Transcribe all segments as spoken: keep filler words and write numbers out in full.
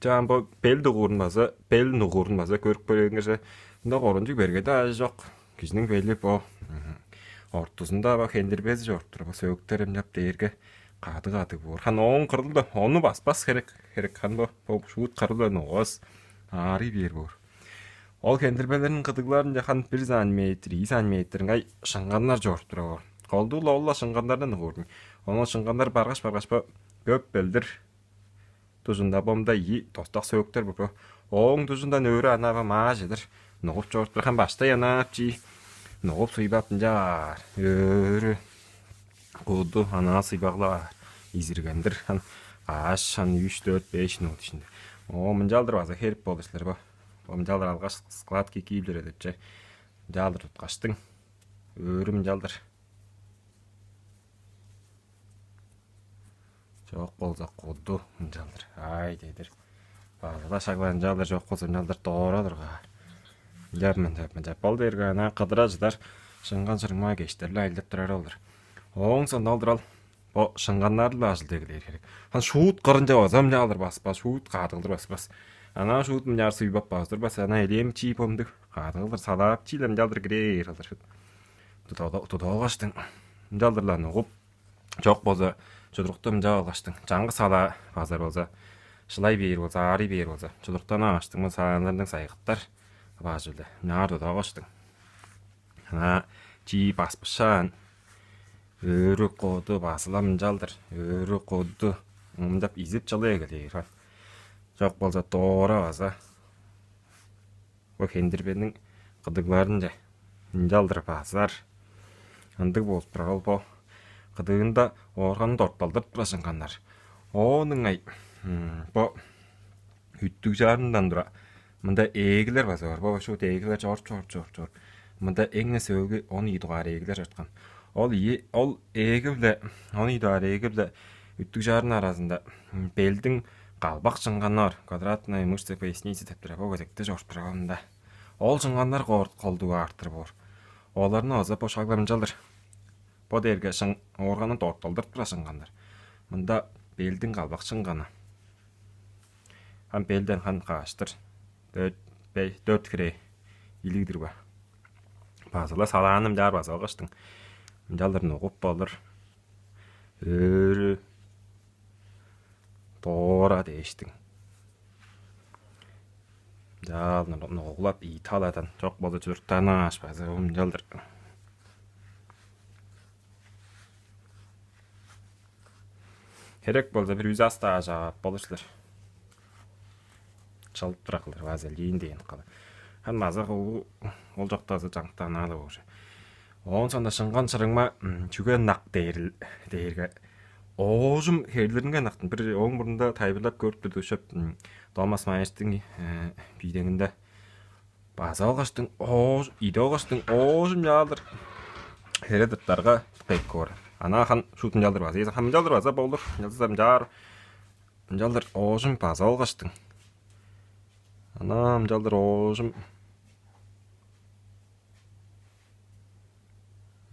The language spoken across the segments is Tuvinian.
Чаан бо бел дугуурун база, бел нугуурун база көрүп көргениңерже, мында корунчуг берге-даа ажы чок. Кижиниң бели бо ортузунда бо хендирбези чоруп тур, бо сөөктер эмчап дээрге кадыг-кадыг боор. Хан ооң кырылда ону баспас херек, херек хан бо, бо шуут кырылда нугас аарый бээр боор. Ол хендирбелерниң кыдыгларынче хан бир сантиметр, ийи сантиметр ыңай шыңганнар чоруп тура боор. Колдуул ол-ла шыңганнардан угуурдуң. Ону шыңганнар баргаш-баргаш бо көп белдир дужунда бомда ийи достак сөөктер бо. Ооң дужундан өрү ана ба маа чедир нугуп чоруп турган баштай анаап чии. Нугуп суйбап ынчаар өрү куду анаа суйбаглаар изиргендир. Хан кааш хан үч, дөрт, беш минут ишинде. Оо, мынчалдыр база херип болур силер бо. Бо мынчалдыр алгаш складки киип чүрер депче. Мынчалдыр туткаштың. Өрү мынчалдыр. Чок болза куду мынчалдыр. Ай дедир. База-ла шаглар ынчалдыр, чок болза мынчалдыр доора тургаар. Мынчап, мынчап, мынчап. Ол дээрге ана кыдыра чыдар шыңган шырыңмаа кештерле айлап турар олар. Ооң сондалдыр ал бо шыңганнарлы ажыл дегилээр херек. Хан шуут кырынча база мынчалдыр баспас, шуут каадыгылдыр баспас. Ана шуут мынчаар суйбап баазыр бас, ана элээн чиип омдуг каадыгылдыр салаап чииле мынчалдыр кирээр алыр. Тудалгаштың мынчалдырлар нугуп, чок болза чудурукту мынчап алгаштың. Чаңгыс ала базар болза, шылай бээр болза, аарый бээр болза, чудуруктан ааштың сааннарның сайгыттар баажылды. Мынаар тудалгаштың. Ана чии баспышаан, өрү коду базыла мынчалдыр, өрү коду мынчап изип чылы эгелээр. Чок болза доора база бо хендирбениң кыдыгларынче ынчалдыр базар. Ындыг болуп турар ол бо кыдыында оорганын дортталдырып турашынганнар. Оон ыңай бо үттүг чаарындан тура мында ээглер база бар. Бо шуут ээглер чор чор чор чор. Мында эң сөөлгү он ийи дугаар ээглер чорткан. Ол ийи ол ээги-биле он ийи дугаар ээги-биле үттүг чаарын аразында белдиң калбак чыңганнар, квадратная мышца поясницы деп турар, бо кезекте чоруппурар мында. Ол чыңганнар колдуг аартыр боор. Оларны оза бо шагламчалдыр. Бо дээрге шың оорганын дортталдырып тура шыңганнар. Мында белдиң калбак чыңганы. Хан белден хан кааштыр. Дөрт хире илиг-дир ба. Базыла салааным чаар база алгаштың. Мынчалдыр нугуп болур. Өрү доора дээштиң. Чаал нугуглап ии таладан чок болза чурттанааш база ымчалдыр. Херек болза бир үз астаажа болур силер. Чалып тура кылдыр вазелин дээн кылы. Хан маза ол чоктазы чаңктанаалы уже. Оон сонда шыңган шырыңма чүге ынак дээрил дээрге оожум херлеринге ынактын. Бир ооң мурнунда тайылбырлап көрүп турду шөп Томас Майерстиң биидеңинде база алгаштың оош иде алгаштың оожум чаалдыр хере дыттарга кайып коор. Ана хан шуут мынчалдыр база. Хан мынчалдыр база болур. Мынчалдыр мынчаар мынчалдыр оожум база алгаштың. Ана мынчалдыр оожум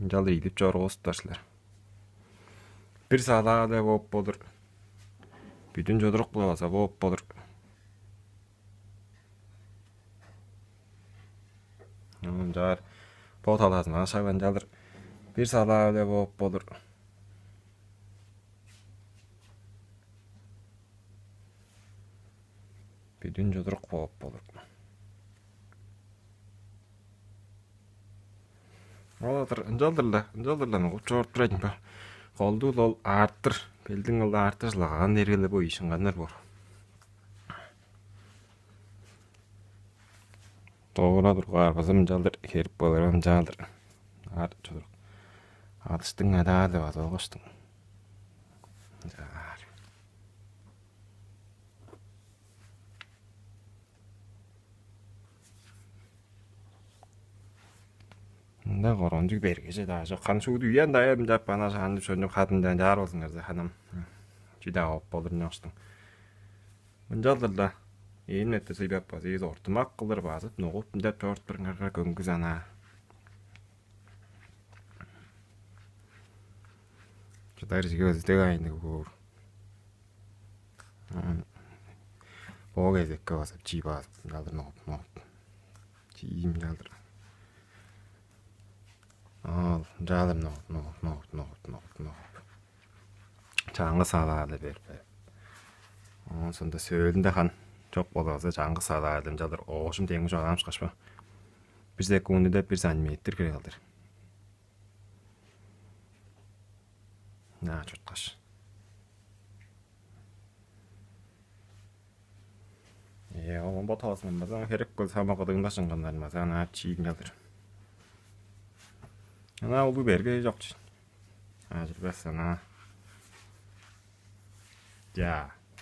мынчалдыр идип чоргузуптар силер. Бир салаада бооп болур. Бүдүн чодурук база бооп болур. Ынчаар бо талаазын ашак ынчалдыр бир салаада бооп болур. Бүдүн чудурук бооп болур. Ол-дыр ынчалдыр-ла, ынчалдыр-ла нугуп чоруп турайын ба. Колдуул ол аартыр, белдиң ол аартыр жылагаан эргеле бо ийи шыңганнар боор. Довура тургаар база мынчалдыр херип болар, ынчалдыр аар чудурук. Адыштың адаалы база алгаштың. Ынчаар. Мында корончуг бергеже даа чок. Хан шууду үен даяр мынчап ана шаанчып шончуп хадындан чаар болзуңарза ханам. Чүдаа оп болур нёштуң. Мынчалдыр-ла ээн метр сыйбап база ийиз ортумак кылыр базып нугуп мынчап чорут бирңерге көңгүз ана. Чыдар жиге өздег айныг буур. Бо кезекке база чип аар, ынчалдыр ноп, ноп. Чиим ынчалдыр. Ол ынчалдыр ноп, ноп, ноп, ноп, ноп, ноп. Чаңгыс алаалы берип, берип. Оон соонда сөөлүнде хан чок болза, чаңгыс алаалы ынчалдыр оожум деңги чогаамышкаш бо. Бир секундада бир сантиметр кире калдыр. На, чурткаш. Э, ол бо талазындан база херек кылса, ама кыдыында шыңганнар база ана чиип калдыр. Ана улуу берге чок чүн. Ажырбас ана. Я.